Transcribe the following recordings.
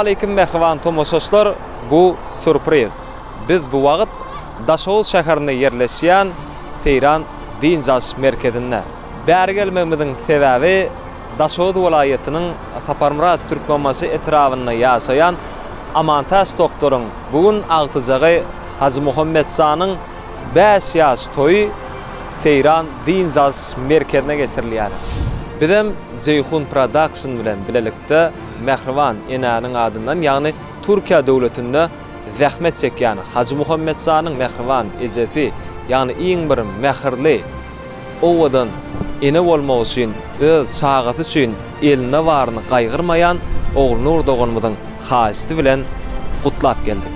Assalamualeýkum mähriban tomaşaçylar, bu sýurpriz. Biz bu wagt Daşoguz şäherinde ýerleşýän Seýran dynç alyş merkezinde. Bäri gelmegimiziň sebäbi Daşoguz welaýatynyň Saparmyrat Türkmenbaşy etrabynda ýaşaýan Amantäç doktoryň bu gün agtyjagy Hajymuhammetjanyň bäş ýaş toýy Seýran dynç alyş merkezine geçirilýär. Bizem Jeýhun Production bilen bilelikde mähriban enäniň adyndan, ýagny Türkiýe döwletinde zähmet çekýän Hajymuhammetjanyň mähriban ejesi, ýagny iň bir mähirli, owadan ene bolmak üçin öz çagasy üçin elinde baryny gaýgyrmaýan Ogulnur doganymyzyň haýyşty bilen gutlap geldik.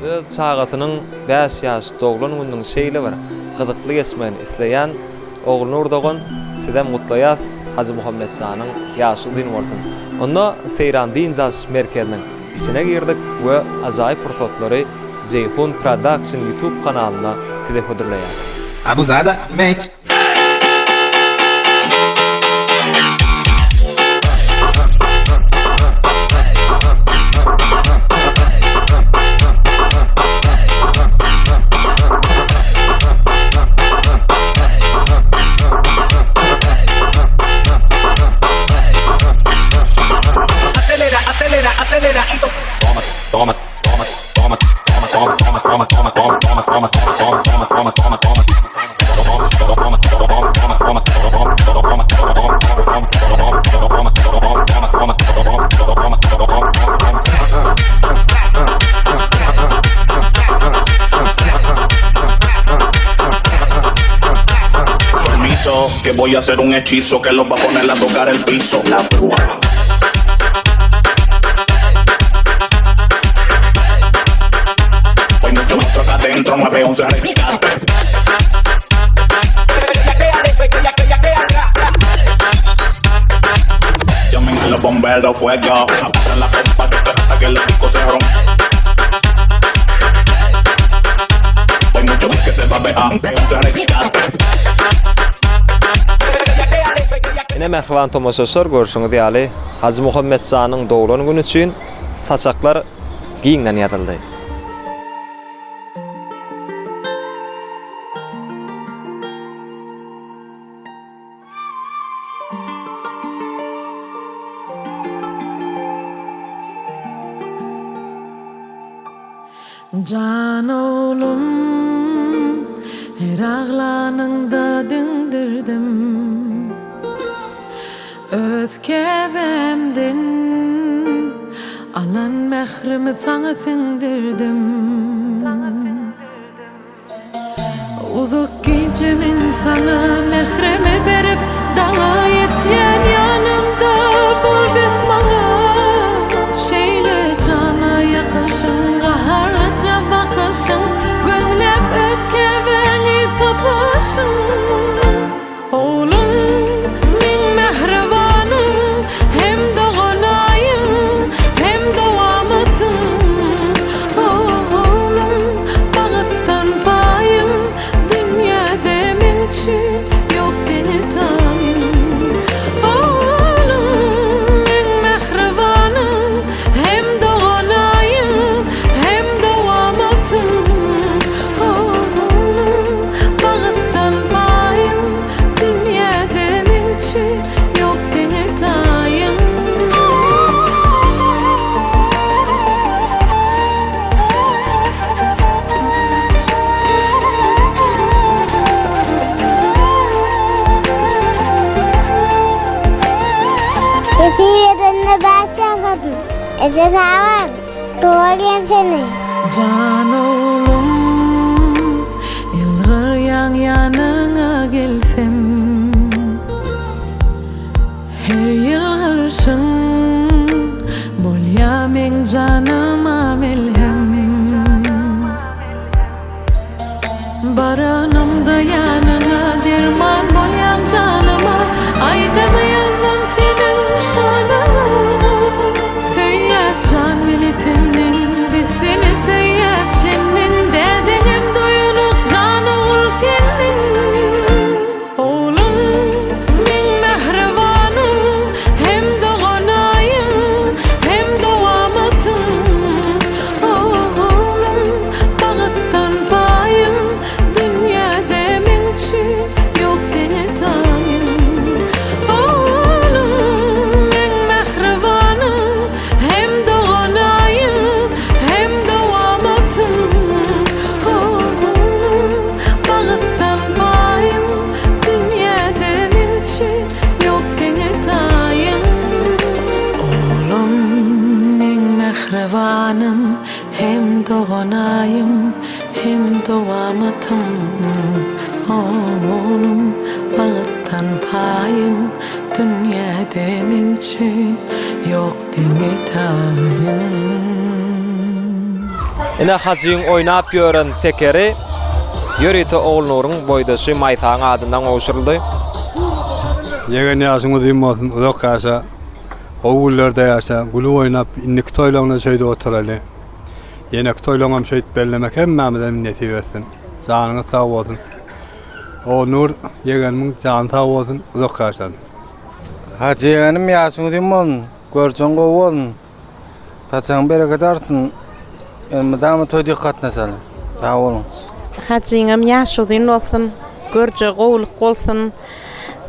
Öz çagasynyň bäş ýaş doglan gününiň şeýle bir gyzykly geçmegini isleýän Ogulnur dogan sizem gutlaýas Hajymuhammetjanyň ýaşy uzyn bolsun. Onda Seýran dynç alyş merkeziniň içine girdik we ajaýyp pursatlary Jeýhun Production YouTube kanalynda size hödürleýäris. Abuzada match. Que voy a hacer un hechizo que los va a poner a tocar el piso. Hay mucho monstruo acá adentro, 911 rescate. Llamen a los bomberos, fuego. Abran la pompa hasta que el pico se rompa. Hay mucho que se va a ver, rescate. Ine mähriban tomaşaçylar görşüňiz ýaly Hajymuhammetjanyň doglan güni üçin saçaklar giňden ýazyldy. Jan oglum, her aglanyňda diňdirdim. Öz käbämden alan mährimi saňa siňdirdim. Uzak gije men saňa mährimi berip daňa ýetýän ýanymda bol bes maňa şeýle jana ýakyşyň gaharja bakyşyň gözläp öz käbäňi tapaşyň. Oglum, meň mähribanym, hem doganaýym, hem dowamatym. Oglum, bagtdan paýym, dünýäde meň üçin ýok deňi-taýym. Oglum, meň mähribanym, hem doganaýym, hem dowamatym. Oglum, bagtdan paýym, dünýäde meň üçin ýok deňi-taýym. Nesip edende bäş ýaşadym. Eje sag bol. Doga gel seni. Jan oglum, ýylgyrýarsyň. Bolýaň ýanyňa gelsem. Her ýylgyrşyň bolýa meň janyma melhem. Baranymda ýanyňa derman bolýaň janyma Aýdymy ýazdym seniň şanyňa Söýýäs jan bile tenden biz seni söýýäs çenden Dädeňem doýanok jan ogul senden Oglum meň mähribanym hem doganaýym hem dowamatym Oglum bagtdan paýym dünýäde meň üçin ýok deňi taýym Oglum meň mähribanym hem doganaýym hem dowamatym Oglum bagtdan paýym dünýäde meň üçin ýok deňi taýym Oglum meň mähribanym hem doganaýym hem dowamatym Oglum bagtdan paýym dünýäde meň üçin ýok deňi taýym. Ine Hajyň oýnap ýören tekeri ýörite Ogulnuryň boýdaşy Maýsaň adyndan gowşuryldy. Ýegen ýaşyň uzyn bolsun, uzak ýaşa. Gowy günlerde ýaşa, gülüp oýnap indiki toýlaňda şeýdip oturaly. Ýeneki toýlaňam şeýdip bellemek hemmämize nesip etsin. Janyňyz sag bolsun. Ogulnur ýegenimiň jany sag bolsun, uzak ýaşasyn. Hajy ýegenim ýaşyň uzyn bolsun, görjeň gowy bolsun. Saçagyň bereketi artsyn. Elmydama toý dik gatnaşaly. Sag boluň. Hajyňam ýaşy uzyn bolsun, görjegi gowulyk bolsun.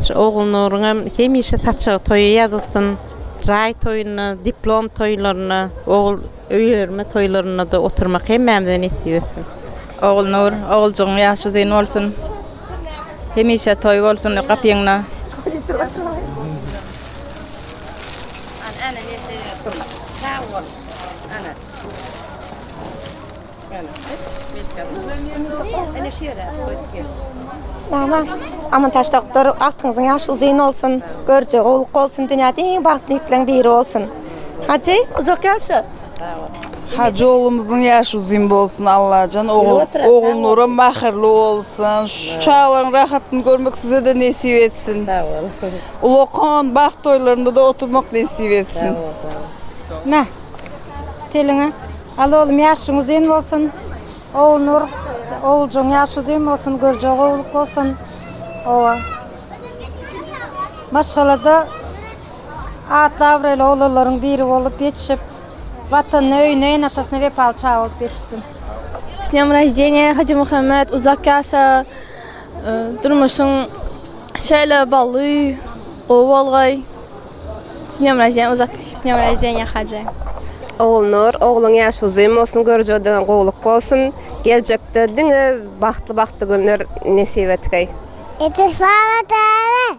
Şu Ogulnuryňam hemişe saçagy toýa ýazylsyn. Jaý toýunda, diplom toýlarynda, ogul öýerme toýlarynda-da oturmak hemmämize nesip etsin. Ogulnur, oguljygyň ýaşy uzyn bolsun. Hemişe toý bolsun gapyňda. Mama, Amantaş doktor, agtyňyzyň ýaşy uzyn bolsun, görjegi gowluk bolsun, dünýäde iň bagtly ýigitleň biri bolsun. Hajy, uzak ýaşa! Hajy oglumyzyň ýaşy uzyn bolsun Allajan ogul Ogulnuram mähirli bolsun şu çagalaryň rahatyny görmek sizede nesip etsin ulakan bagt toýlarynda-da oturmak nesip etsin. Meh, tut eliňe. Al oglum ýaşyň uzyn bolsun. Ogulnur, oguljygyň ýaşy uzyn bolsun, görjegi gowulyk bolsun. Owa. Maşgalada atly-abraýly oglanlaryň biri bolup ýetişip, Watanyna, öýüne, ene-atasyna wepaly çaga bolup ýetişsin. S dnýom roždeniýa Hajymuhammet uzak ýaşa durmuşyň şeýle bally gowy bolgaý S dnýom roždeniýa uzak ýaşa S dnýom roždeniýa Hajy. Ogulnur ogluň ýaşy uzyn bolsun görjegden gowluk bolsun geljekde diňe bagtly bagtly günler nesip etgeý. Eje sag bol.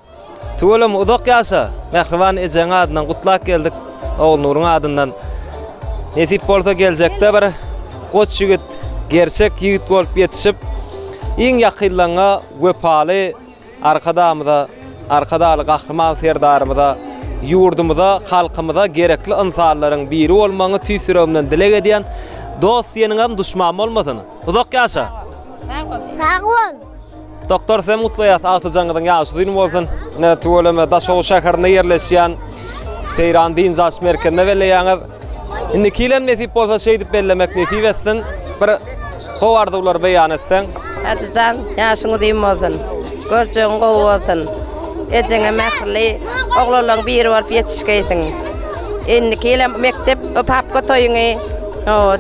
Tüweleme uzak ýaşa! Mähriban ejeň adyndan gutlap geldik Ogulnuryň adyndan. Nesip bolsa geljekde bir goç ýigit, gerçek ýigit bolup ýetişip, iň ýakynlaryňa wepaly Arkadagymyza, Arkadagly Gahryman Serdarymyza, ýurdumyza, halkymyza gerekli ynsanlaryň biri bolmagyňy tüýs ýüregimden dileg edýän. Dost diýeniňem duşman bolmasyn. Uzak ýaşa! Sag bol! Doktor sizem gutlaýas agtyjagyňyzyň ýaşy uzyn bolsun. Ine tüweleme Daşoguz şäherinde ýerleşýän Seýran dynç alyş merkezinde belleýäňiz. Indiki ýyl hem nesip bolsa şeýdip bellemek nesip etsin. Bir gowy arzuwlary beýan etseň. Hajyjan ýaşyň uzyn bolsun. Görjegiň gowy bolsun. Ejeňe mähirli oglanlaryň biri bolup ýetişgeýsiň. Indiki ýyl hem mekdep papka toýuňy,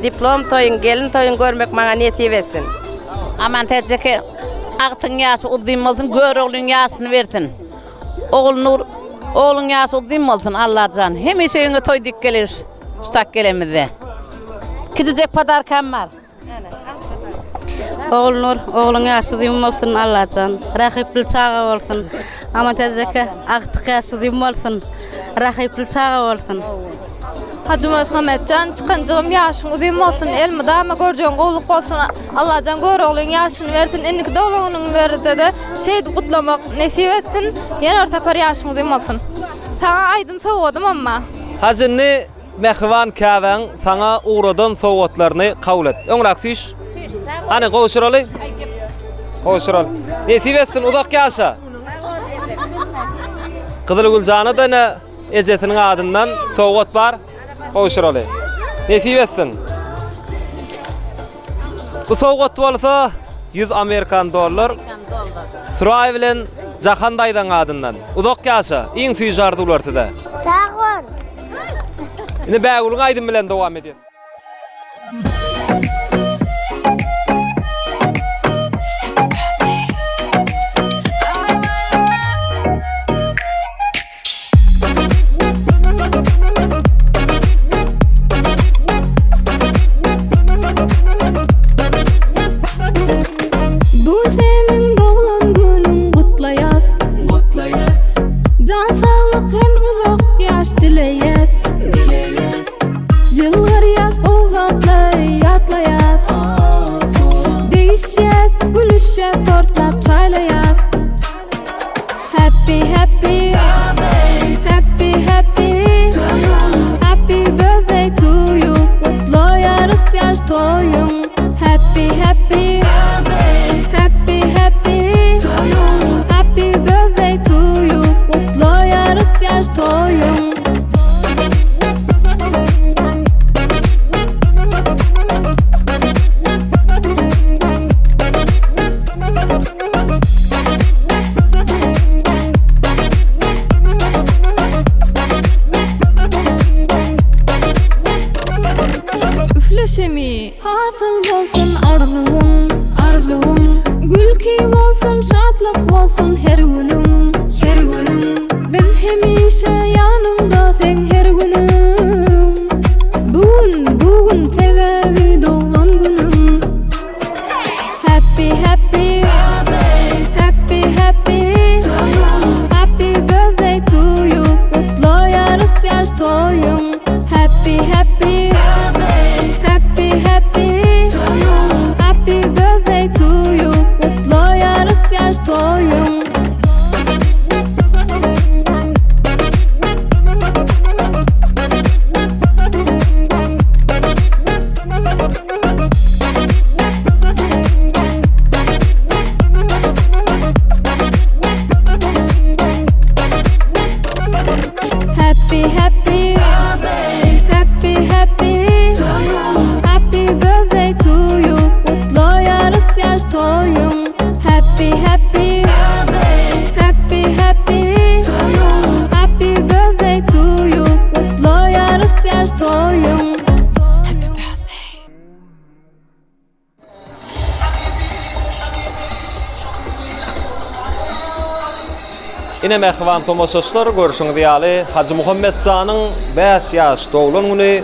diplom toýuň, gelin toýuňy görmek maňa nesip etsin. Amantäç eke, agtygyň ýaşy uzyn bolsun, Göroglyň ýaşyny bersin. Ogulnur, ogluň ýaşy uzyn bolsun, Allajan. Hemişe öýüňe toý dik geleris, ştak gelenimizde. Kiçijek podarkam bar. Ogulnur, ogluň ýaşy uzyn bolsun, Allajan. Rahyply çaga bolsun. Amantäç eke, agtyk ýaşy uzyn bolsun. Rahyply çaga bolsun. Hajymuhammetjan çykanjygym ýaşyň uzyn bolsun elmydama görjegiň gowluk bolsun Allajan Göroglyň ýaşyny bersin indiki doglan günüňlerde-de şeýdip gutlamak nesip etsin ýene bir sapar ýaşyň uzyn bolsun. Saňa aýdym sowgadym amma. Hajy indi mähriban käbäň saňa ugradan sowgatlaryny kabul et. Öňräk süýş. Hany gowşuraly. Gowşuraly. Nesip etsin uzak ýaşa. Gyzylgüljana-da ine ejesiniň adyndan sowgat bar. Gowşuraly. Nesip etsin. Bu sowgat bolsa 100 amerikan dollar. Suraý bilen Jahan daýzaň adyndan. Uzak ýaşa. Iň süýji arzuwlar size. Sag bol. Indi Bägülüň aýdymy bilen dowam edýäs. Bu seniň doglan günüň gutlaýas. Gutlaýas. Jan saglyk hem uzak ýaş dileýäs. Dileýäs. Ýylgyrýas gowy zatlary ýatlaýas. Degişýäs, gülüşýäs, tortlap çaýlaýas. Happy happy Happy happy Happy birthday to you Gutlaýarys ýaş toýuň Happy happy Happy happy Happy birthday to you Gutlaýarys ýaş toýuň Üfle şemi, hasyl bolsun arzuwyň, arzuwyň. Gülki bolsun, şatlyk bolsun her günüň, her günüň. Biz hemişe ýanyňda seň her günüň. Bu gün, bu gün sebäbi doglan günüň. Happy happy Happy happy Happy birthday to you Gutlaýarys ýaş toýuň Happy happy Happy happy Happy birthday to you Gutlaýarys ýaş toýuň Happy happy Happy happy Happy birthday to you Gutlaýarys ýaş toýuň Happy happy Happy happy Happy birthday to you Gutlaýarys ýaş toýuň Ine mähriban tomaşaçylar görşüňiz ýaly Hajymuhammet janyň 5 ýaş doglan güni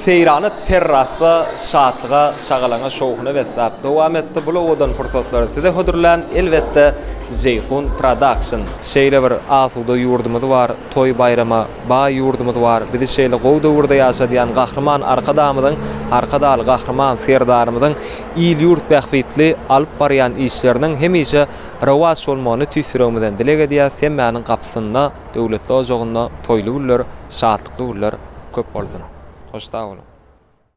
seýrany terrasda şatlyga, şagalaňa, şowhuna besläp dowam etdi. Bu owadan pursatlary size hödürlän elbetde Jeýhun Production. Şeýle bir asuda ýurdumyz bar, toý-baýrama baý ýurdumyz bar, bizi şeýle gowy döwürde ýaşadýan Gahryman Arkadagymyzyň, Arkadagly Gahryman Serdarymyzyň il-ýurt bähbitli alyp barýan işleriniň hemişe rowaç bolmagyny tüýs ýüregimizden dileg edýäs. Hemmäniň gapysynda, döwletli ojagynda toýly günler, şatlykly günler köp bolsun! Hoş sag boluň!